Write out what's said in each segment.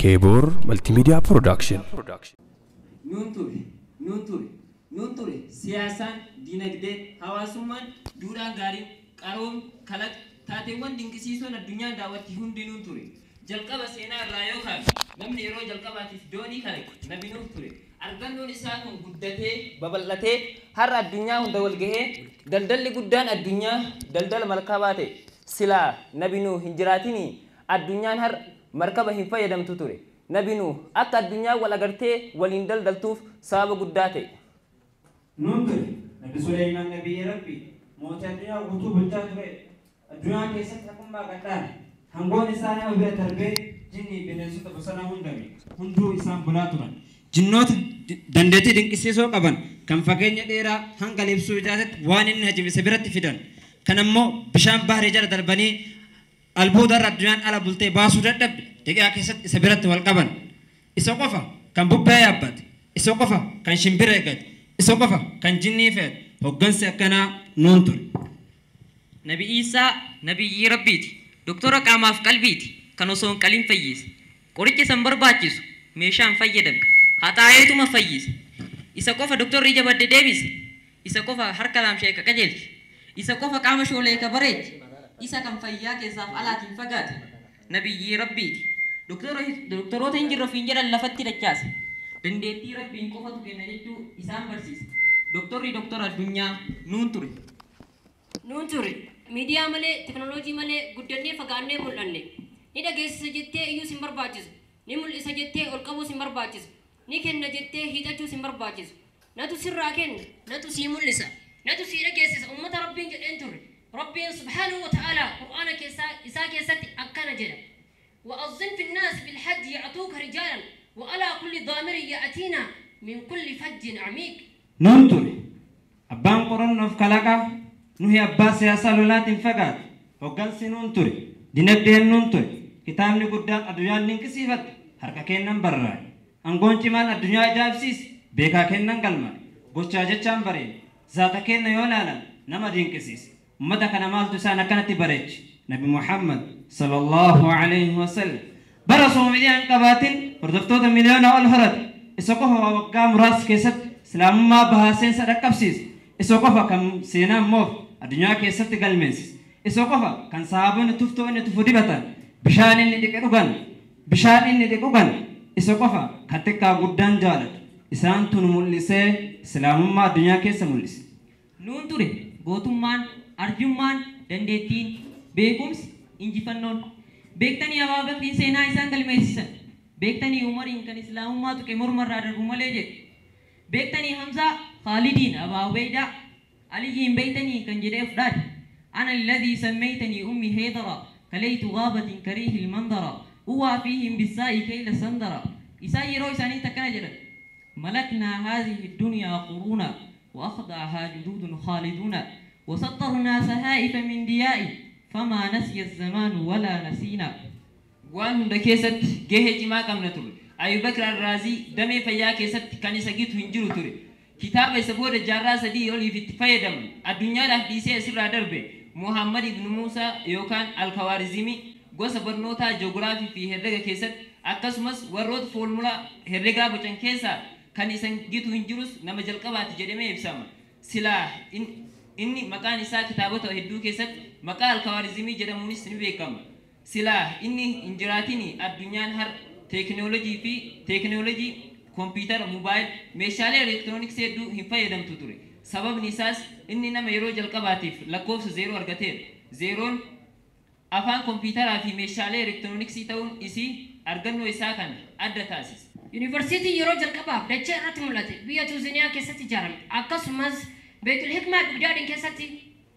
Keebor Multimedia Production. Nuun ture, nuun ture, nuun ture. Siyaasaan, dinagdeen, hawaasummaan, duudhaan gaariin, qaroom, kalaqa, taateewwan dinqisiisoon addunyaan daawwatti hundi nuun ture. Jalqaba seenaa irraa yoo kaane, namni yeroo jalqabaatiif doonii kalaqe Nabi Nuuh ture. Argannoon isaa kun guddatee, babal'atee, har'a addunyaa hunda wal gahee, daldalli guddaan addunyaa daldala markabaa ta'e. Silaa Nabi Nuuh hin jiraatinii addunyaan har'a markaba hin fayyadamtu ture. Nabi Nuuh akka addunyaan wal agartee waliin daldaltuuf sababa guddaa ta'e. Nuun ture. Nabi Suleymaan nabiyyi Rabbii mootii addunyaa guutuu bulchaa ture. Addunyaa keessatti haqummaa kan dhaale. Hangoon isaa nama bira darbee jinnii bineensota bosonaa hundame hunduu isaan bulaa turan. Jinnoota dandeettii dinqisiisoo qaban kan fageenya dheeraa hanga libsuu ijaatetti waan inni hajime biratti fidan. Kan ammoo bishaan baharee jala darbanii albuuda irra addunyaan ala bultee baasuu dadhabde daqiiqaa keessatti isa biratti wal qaban. Isa qofa kan bubbee yaabbate, isa qofa kan shimbira eegate, isa qofa kan jinnii fe'ate. Hoggansi akkanaa nuun ture. Nabi Iisaa nabiyyii Rabbiiti. Doktora qaamaaf qalbiiti. Kan osoo hin qalin fayyise. Qoricha isan barbaachisu meeshaan fayyadame. Haxaa'eetuma fayyise. Isa qofa doktorri ija badde deebise. Isa qofa harka laamsha'e ka qajeelche. Isa qofa qaama shoolee ka bareeche. Isa kan fayyaa keessaaf alaatiin fagaate. Nabiyyii Rabbiiti. Doktoroota hin jirre ofiin jedhan lafatti dachaase. Dandeettii Rabbiin qofatu kenna jechuu isaan barsiise. Doktorri doktora addunyaa nuun ture. Nuun ture. Miidiyaa malee, teknooloojii malee guddannee fagaannee mul'anne. Ni dhageessisa jettee iyyuu sin barbaachisu. Ni mul'isa jettee ol qabuus hin barbaachisu. Ni kenna jettee hiixachuus hin barbaachisu. Natu sirraa kenna, natu sii mul'isa, natu sii dhageessisa uummata Rabbiin jedheen turre. Rabbiin subhaanahu wa ta'aalaa Qur'aana keessaa isaa keessatti akkana jedha. وأذن في الناس بالحج يأتوك رجالا وعلى كل ضامر يأتينا من كل فج عميق. Nuun ture. Abbaan qorannoof kalaqaa nuhi abbaa siyaasaa lolaatiin fagaate. Hoggansi nuun ture. Dinagdeen nuun ture. Kitaabni guddaan addunyaan dinqisiifatte harka kennan barraa'e. Aangoon cimaan addunyaa ajaa'ibsiise beekaa kennan galmaa'e. Gochaa jechaan bareede. Zaata kenna yoo ilaalan nama dinqisiise. Uummata kana maaltu isaan akkanatti bareeche? Nabi Muhammad sallallahu alaihi wasallam. Bara osoo miidiyaan qabaatin hordoftoota miliyoona ol horate. Isa qofa waggaa muraasa keessatti islaamummaa bahaa seensa dhaqqabsiise. Isa qofa kan seenaa moof addunyaa keessatti galmeessise. Isa qofa kan sahaabonni tuftoo inni tufu dibatan, bishaan inni dhiqe dhugan, bishaan inni dhiqe dhugan. Isa qofa kan xiqqaa guddaan jaalatu. Isaantu nu mul'isee islaamummaa addunyaa keessa mul'ise. Nuun ture gootummaan, arjummaan, dandeettiin, beekumsi, injifannoon. Beektanii Abaa Bakriin seenaa isaan galmeessisan. Beektanii Umariin kan islaamummaa tuqe mormarraa darbu malee jedhe. Beektanii Hamzaa, Khaalidiin, Abaa Ubeydaa, Aliyyiin beektanii kan jedhee of dhaade. أنا الذي سميتني أمي هيدرا كليت غابة كريه المنظرة أوافيهم بالساء كيل سندرا. إساء يرو إساني تكنا جدا. ملكنا هذه الدنيا قرونا وأخضعها جدود خالدون وسطرنا سهائف من دياء فما نسي الزمان ولا نسينا. Waan hunda keessatti gahee cimaa qabna ture. Abu Bakr Ar-Raazii damee fayyaa keessatti kan isa gitu hin jiru ture. Kitaaba isa booda jaarraa 3 oliif itti fayyadamu addunyaadhaaf dhiisee asirraa darbe Muhammad ibn Musa yookaan Al-Khawaarizimii gosa barnootaa ji'oogiraafii fi herrega keessatti akkasumas warroota foormulaa herregaa bocan keessaa kan isa gitu hin jirus nama jalqabaati jedhamee ibsama. Silaa inni maqaan isaa kitaabota hedduu keessatti maqaa Al-Khawaarizimii jedhamuunis ni beekama. Silaa inni hin jiraatin addunyaan har teekinooloojii fi teekinooloojii kompiitara, moobaayil, meeshaalee elektirooniksii hedduu hin fayyadamtu ture. Sababni isaas inni nama yeroo jalqabaatiif lakkoofsa 0 argateera. 0 afaan kompiitaraa fi meeshaalee elektirooniksii ta'uun isii argannoo isaa kana adda taasisa. Yuunivarsiitiin yeroo jalqabaaf dachee irratti mul'ate biyya Tuuziniyaa keessatti ijaarame. Akkasumas Beetul Hikmaa Bagdaadiin keessatti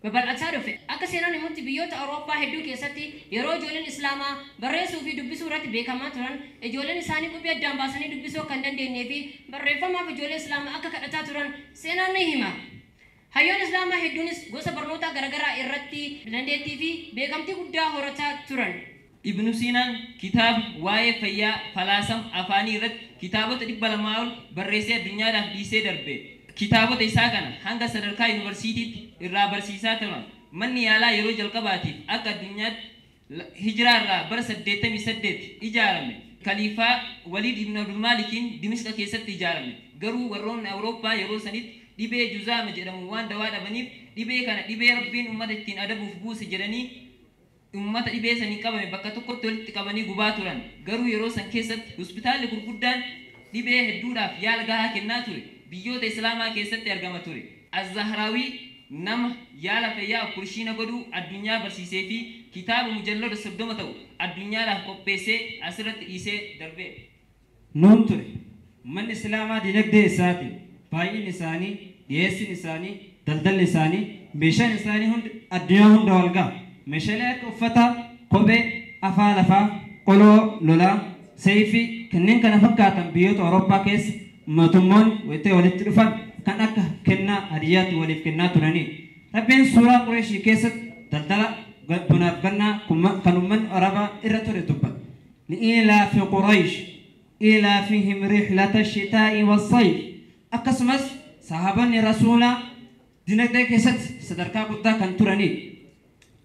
babal'achaa dhufe. Akka seenaan himutti biyyoota Awurooppaa hedduu keessatti yeroo ijoolleen Islaamaa barreessuu fi dubbisuu irratti beekamaa turan, ijoolleen isaanii qubee addaan baasanii dubbisuu akka hin dandeenyee fi barreeffamaaf ijoollee Islaamaa akka kadhataa turan seenaan ni hima. Hayyoon Islaamaa hedduunis gosa barnootaa garaagaraa irratti dandeettii fi beekamtii guddaa horataa turan. Ibnu Siinaan kitaaba waa'ee fayyaa falaasama afaanii irratti kitaabota 200 ol barreessee addunyaadhaaf dhiisee darbe. Kitaabota isaa kana hanga sadarkaa yuunivarsiitiitti irraa barsiisaa turan. Manni yaalaa yeroo jalqabaatiif akka addunyaatti Hijiraa irraa bara 88 ijaarame. Kaliifaa Waliid ibn Abdul Maalikiin Dimishqa keessatti ijaarame. Garuu warroonni Awurooppaa yeroo sanitti dhibee juzaama jedhamu waan dawaa dhabaniif dhibee kana dhibee Rabbiin uummata ittiin adabuuf buuse jedhanii uummata dhibee sanii qabame bakka tokkotti walitti qabanii gubaa turan. Garuu yeroo san keessatti hospitaalli gurguddaan dhibee hedduudhaaf yaala gahaa kennaa ture. Biyyoota Islaamaa keessatti argama ture. Az-Zahraawii nama yaala fayyaa opereeshinii godhuu addunyaa barsiisee fi kitaaba mujallada 30 ta'u addunyaadhaaf qopheessee asirratti dhiisee darbee. Nuun ture. Uummanni Islaamaa dinagdee isaatiin, baay'inni isaanii, dhiyeessiin isaanii, daldalli isaanii, meeshaan isaanii hundi addunyaa hunda wal ga'a. Meeshaalee akka uffataa, kophee, afaa lafaa, qoloo lolaa, seeyfii kanneen kana fakkaatan biyyoota Awurooppaa keessa mootummoonni wayitee walitti dhufan kan akka kennaa hadiyyaatti waliif kennaa turanii. Rabbiin suuraa Qureeshii keessatti daldala bunaaf gannaa kan uummanni Arabaa irra ture dubbata. Li'ilaafi Quraysh ilaafihim rihlata shitaa'i wassayf. Akkasumas sahaabonni rasuulaa dinagdee keessatti sadarkaa guddaa kan turanidha.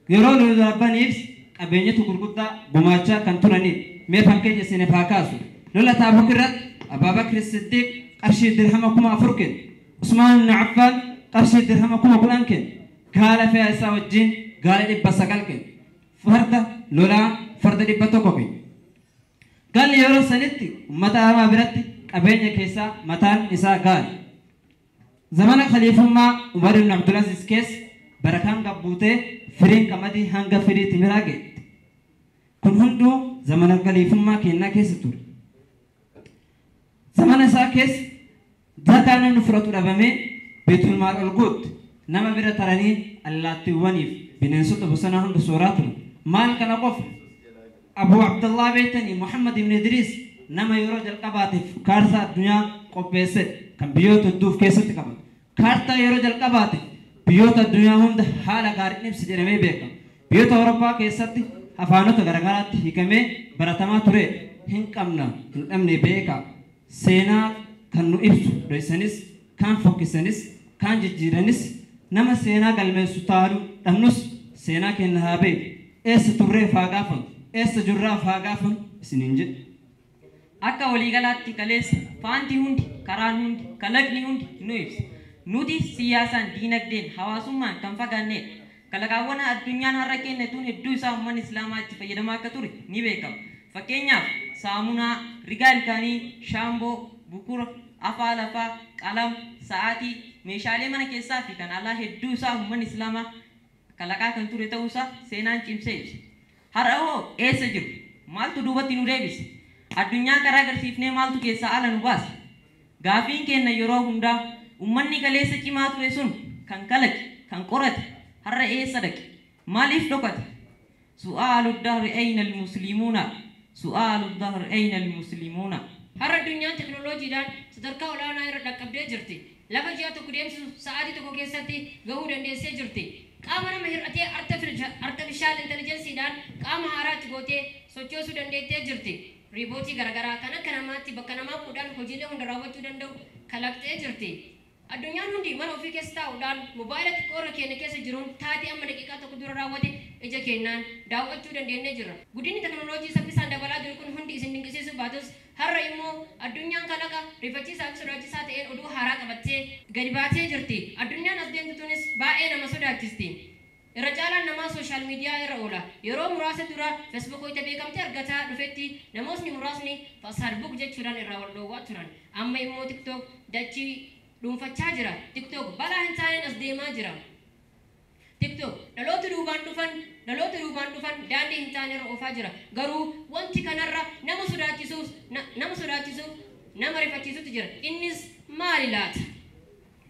Yeroo lolabaniif qabeenyatu gurguddaa gumaachaa kan turanidha. Mee fakkeenya isiniif haa kaasu. Lola Taabuk irratti Abaabakir Siddiq qarshii dirhama 4000 kenne. Usmaan ibn Affaan qarshii dirhama 10,000 kenne. Gaala fe'aa isaa wajjin gaala 900 kenne. Farda lolaa farda 100 kenne. Gaalli yeroo sanitti uummata Arabaa biratti qabeenya keessaa mataan isaa gaala. Zamana khaliifummaa Umar ibn Abdulaziz keessa barakaan gabbuutee firiin qamadii hanga firii timiraa geette. Kun hunduu zamana khaliifummaa kennaa keessa ture. Zamana isaa keessa zakaa namni fudhatu dhabamee beetul maal ol guutte nama bira taranii allaattiiwwaniif bineensota bosonaa hunda sooraa turan. Maal kana qofa Abu Abdullah beektanii Muhammad ibn Idris nama yeroo jalqabaatiif kaartaa addunyaa qopheesse kan biyyoota hedduuf keessatti qabatu. Kaartaa yeroo jalqabaatiif biyyoota addunyaa hunda haala gaariin ibsa jedhamee beekama. Biyyoota Awurooppaa keessatti afaanota garaagaraatti hiikamee baratamaa ture. Hin qabna hin dhabne beeka. Seenaa kan nu ibsu dhoysanis, kaan fokkisanis, kaan jijjiiranis nama seenaa galmeessu taalu dhabnus seenaa kenna haa beeku. Eessa turreef haa gaafanu, eessa jirraaf haa gaafanu isiniin jedhe. Akka waliigalaatti kaleessa faanti hundi, karaan hundi, kalaqni hundi nu ibsa. Nuti siyaasaan, diinagdeen, hawaasummaan kan fagaannedha. Kalaqaawwan addunyaan har'a kennetuun hedduu isaa uummanni Islaamaa itti fayyadamaa akka ture ni beekama. Fakkeenyaaf saamunaa, rigaa ilkaanii, shaamboo, bukura, afaa lafaa, qalama, sa'aatii, meeshaalee mana keessaa fi kan alaa hedduu isaa uummanni Islaamaa kalaqaa kan ture ta'uusaa seenaan cimsee ibsa. Har'a hoo eessa jiru? Maaltu duubatti nu deebise? Addunyaa karaa agarsiifnee maaltu keessaa ala nu baase? Gaafiin keenya yeroo hundaa uummanni kaleessa cimaa ture sun kan kalaqe, kan qorate, har'a eessa dhaqe? Maaliif dhokate? Su'aalu dahri ayna al-muslimuuna? Su'aalu dahri ayna al-muslimuuna? Har'a addunyaan teknooloojiidhaan sadarkaa olaanaa irra dhaqqabdee jirti. Lafa ji'a tokko deemsisu sa'aatii tokko keessatti gahuu dandeessee jirti. Qaama nama hir'atee artifishaal intelijensiidhaan qaama haaraatti gootee sochoosuu dandeettee jirti. Riibootii garaagaraa kan akka namaatti bakka namaa fuudhaan hojiilee hunda raawwachuu danda'u kalaqxee jirti. Addunyaan hundi mana ofii keessa taa'uudhaan mobaayila xiqqoo irra keenya keessa jiruun taatee amma daqiiqaa tokko dura raawwate ija keenyaan daawwachuu dandeenyee jirra. Guddinni teknooloojii saffisaan dabalaa jiru kun hundi isin dinqisiisuu baatus har'a immoo addunyaan kalaqa rifachiisaa fi sodaachisaa ta'een oduu haaraa qabattee gadi baatee jirti. Addunyaan as deemtu tunis baay'ee nama sodaachisti. Irra caalaan namaa sooshaal miidiyaa irra oola. Yeroo muraasa dura Facebook wayita beekamtii argataa dhufetti namootni muraasni Fasaadbook jechuudhaan irraa wal dhoowwaa turan. Amma immoo TikTok dachii dhuunfachaa jira. TikTok balaa hin taaneen as deemaa jira. TikTok dhaloota duubaan dhufan daandii hin taane irra oofaa jira. Garuu wanti kanarra nama sodaachisuuf nama rifachiisutu jira. Innis maali laata?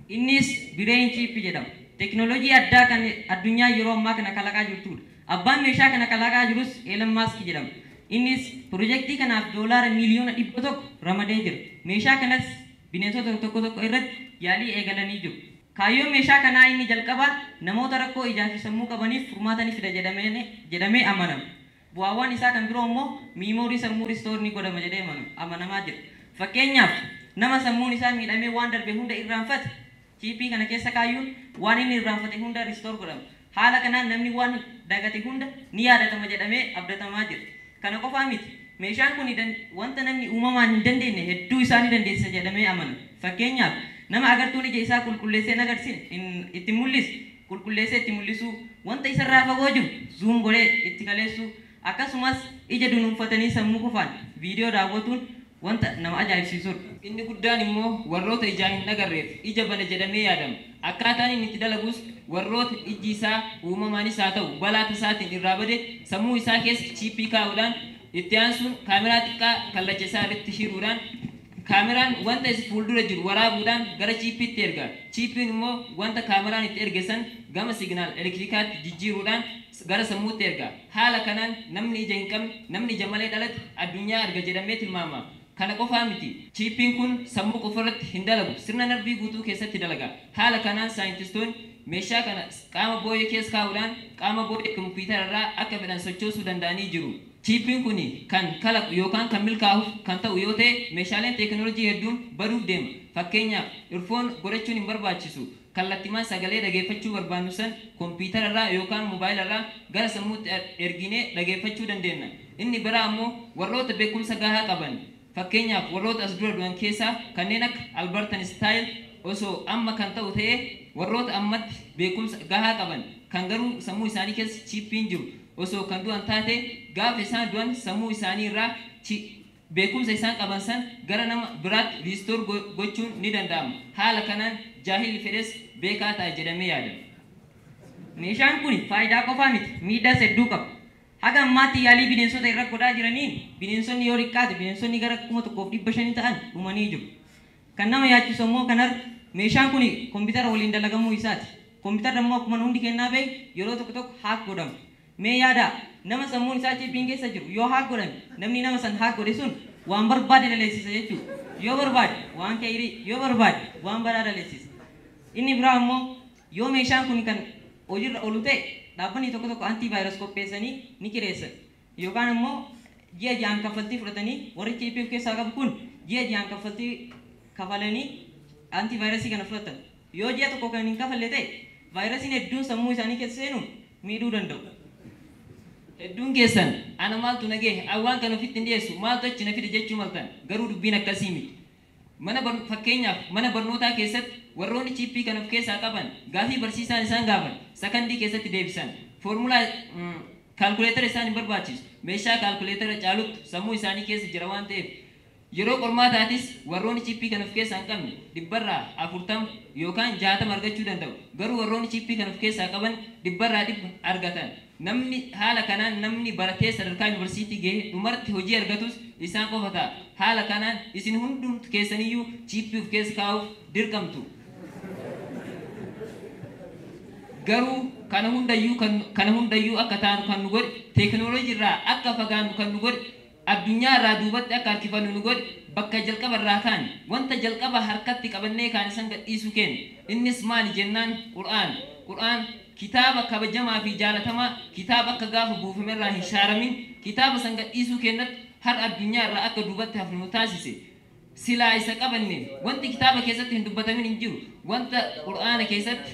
Innis Brain Chip jedhama. Teknooloojii addaa kan addunyaa yeroo ammaa kana kalaqaa jirtudha. Abbaan meeshaa kana kalaqaa jirus Elon Musk jedhama. Innis pirojektii kanaaf $100 million ramadee jira. Meeshaa kanas bineensota tokko tokko irratti yaalii eegalanii jiru. Kaayyoon meeshaa kanaa inni jalqabaa namoota rakkoo ijaa fi sammuu qabaniif furmaata ni fida jedhamee amanama. Bu'aawwan isaa kan biroo immoo memory sammuu restore ni godhama jedhee amanamaa jira. Fakkeenyaaf nama sammuun isaa miidhamee waan darbe hunda irraanfate chiipii kana keessa kaayyuun waan inni irraanfate hunda restore godhama. Haala kanaan namni waan dagate hunda ni yaadatama jedhamee abdatamaa jira. Kana qofaa miti. Meeshaan kun wanta namni uumamaan hin dandeenye hedduu isaa ni dandeessisa jedhamee amana. Fakkeenyaaf nama agartuun ija isaa qulqulleessee hin agarsiine itti mul'isu, qulqulleessee itti mul'isuu, wanta isarraa fagoo jiru zuum godhee itti kaleessuu, akkasumas ija dunuunfatanii sammuu qofaan viidiyoo daawwatuun wanta nama ajaa'ibsiisudha. Inni guddaan immoo warroota ijaan hin agarreef ija bana jedhamee yaadama. Akkaataan inni itti dalagus warroota ijji isaa uumamaanis haa ta'u balaa tasaatiin irraa bade sammuu isaa keessa chiippii kaa'uudhaan itti aansuun kaameraa xiqqaa kallacha isaa irratti hiruudhaan kaameraan wanta isa fuuldura jiru waraabuudhaan gara chiippiitti erga. Chiippiin immoo wanta kaameraan itti erge san gama signaal elektirikaatti jijjiiruudhaan gara sammuutti erga. Haala kanaan namni ija hin qabne, namni ija malee dhalate addunyaa arga jedhamee tilmaama. Kana qofaa miti. Chiippiin kun sammuu qofarratti hin dalagu. Sirna narbii guutuu keessatti dalaga. Haala kanaan saayintistoonni meeshaa kana qaama booyyee keessa kaa'uudhaan qaama booyyee kompiitara irraa akka fedhan sochoosuu danda'anii jiru. Chiippiin kun kan kalaqu yookaan kan milkaa'uuf kan ta'u yoo ta'e meeshaaleen teekinooloojii hedduun baduuf deema. Fakkeenyaaf irfoon godhachuun hin barbaachisu. Kallattimaan sagalee dhageeffachuu barbaannu san kompiitara irraa yookaan moobaayila irraa gara sammuutti erginee dhageeffachuu dandeenya. Inni biraa ammoo warroota beekumsa gahaa qaban. Fakkeenyaaf warroota as dura du'an keessaa kanneen akka Albert Einstein osoo amma kan ta'u ta'ee warroota ammatti beekumsa gahaa qaban kan garuu sammuu isaanii keessa chiippiin jiru osoo kan du'an taate gaafa isaan du'an sammuu isaanii irraa beekumsa isaan qaban san gara nama biraatti riistoor gochuun ni danda'ama. Haala kanaan jaahilli fedhes beekaa ta'a jedhamee yaadama. Meeshaan kun faayidaa qofaa miti, miidhaas hedduu qaba. Haga ammaatti yaalii bineensota irra godhaa jiraniin bineensonni yoo xiqqaate bineensonni gara 1500 ta'an dhumanii jiru. Kan nama yaachisu immoo kanarra meeshaan kun kompiitara waliin dalagamuu isaati. Kompiitarri immoo akkuma hundi kennaa beeku yeroo tokko tokko haak godhama. Mee yaadaa nama sammuun isaa chiippiin keessa jiru yoo haak godhame namni nama san haak godhe sun waan barbaade daleessisa jechuudha. Yoo barbaade waan keeyrii, yoo barbaade waan badaa daleessisa. Inni biraa immoo yoo meeshaan kun kan hojiirra oolu ta'e dhaabbanni tokko tokko antivaayirus qopheessanii ni kireessan. Yookaan immoo ji'a ji'aan kaffaltii fudhatanii warri chiippii of keessaa qabu kun ji'a ji'aan kaffaltii kafalanii antivaayirasii kana fudhatan. Yoo ji'a tokko kan hin kafalle ta'e vaayirasiin hedduun sammuu isaanii keessa seenuun miidhuu danda'u. Hedduun keessan ana maaltu na gahe, waan kana ofitti hin dhiyeessu, maaltu achi na fide jechuu maltan, garuu dubbiin akkasii miti. Fakkeenyaaf mana barnootaa keessatti warroonni chiippii kana of keessaa qaban gaafii barsiisaan isaan gaafan sakandii keessatti deebisan. Foormulaa kaalkuleetara isaan hin barbaachisu. Meeshaa kaalkuleetara caalutti sammuu isaanii keessa jira waan ta'eef yeroo qormaataatis warroonni chiippii kana of keessaa hin qabne 40% yookaan 60 argachuu danda'u. Garuu warroonni chiippii kana of keessaa qaban 100% argatan. Namni haala kanaan namni baratee sadarkaa yuunivarsiitii gahe dhumarratti hojii argatus isaan qofa ta'a. Haala kanaan isin hundumtu keessaniyyuu chiippii of keessa kaa'uuf dirqamtu. Garuu kana hundayyuu akka taanu kan nu godhe, teekinooloojii irraa akka fagaannu kan nu godhe, addunyaa irraa duubatti akka harkifannu nu godhe, bakka jalqaba irraa kaane wanta jalqaba harkatti qabannee kaane san gadhiisuu keenya. Innis maali jennaan Qur'aan. Qur'aan kitaaba kabajamaa fi jaalatamaa, kitaaba akka gaafa buufame irraa hin shaaramin, kitaaba san gadhiisuu keenyatti har addunyaa irraa akka duubatti hafnu nu taasise. Silaa isa qabanne wanti kitaaba keessatti hin dubbatamin hin jiru. Wanta Qur'aana keessatti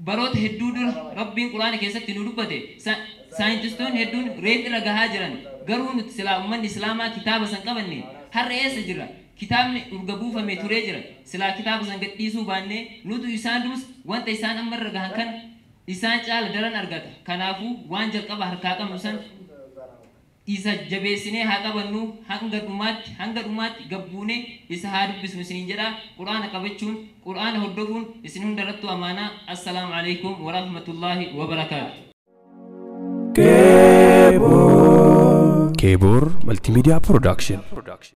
baroota hedduu dura Rabbiin Qur'aana keessatti nu dubbate saayintistoonni hedduun reef irra gahaa jiran. Garuu nuti silaa uummanni Islaamaa kitaaba san qabanne har'a eessa jirra? Kitaabni urga buufame turee jira. Silaa kitaaba san gadhiisuu baannee nutu isaan durus wanta isaan amma irra gahan kana isaan caala daran argata. Kanaafuu waan jalqaba harkaa qabnu san isa jabeessinee haa qabannu, hanga dhumaatti gabbuunee isa haa dubbisnu isiniin jedha. Qur'aana qabachuun, Qur'aana hordofuun isin hundarrattuu amaanaa. Assalaamu alaikum warahmatullaahi wabarakaatu. Keebor Multimedia Production.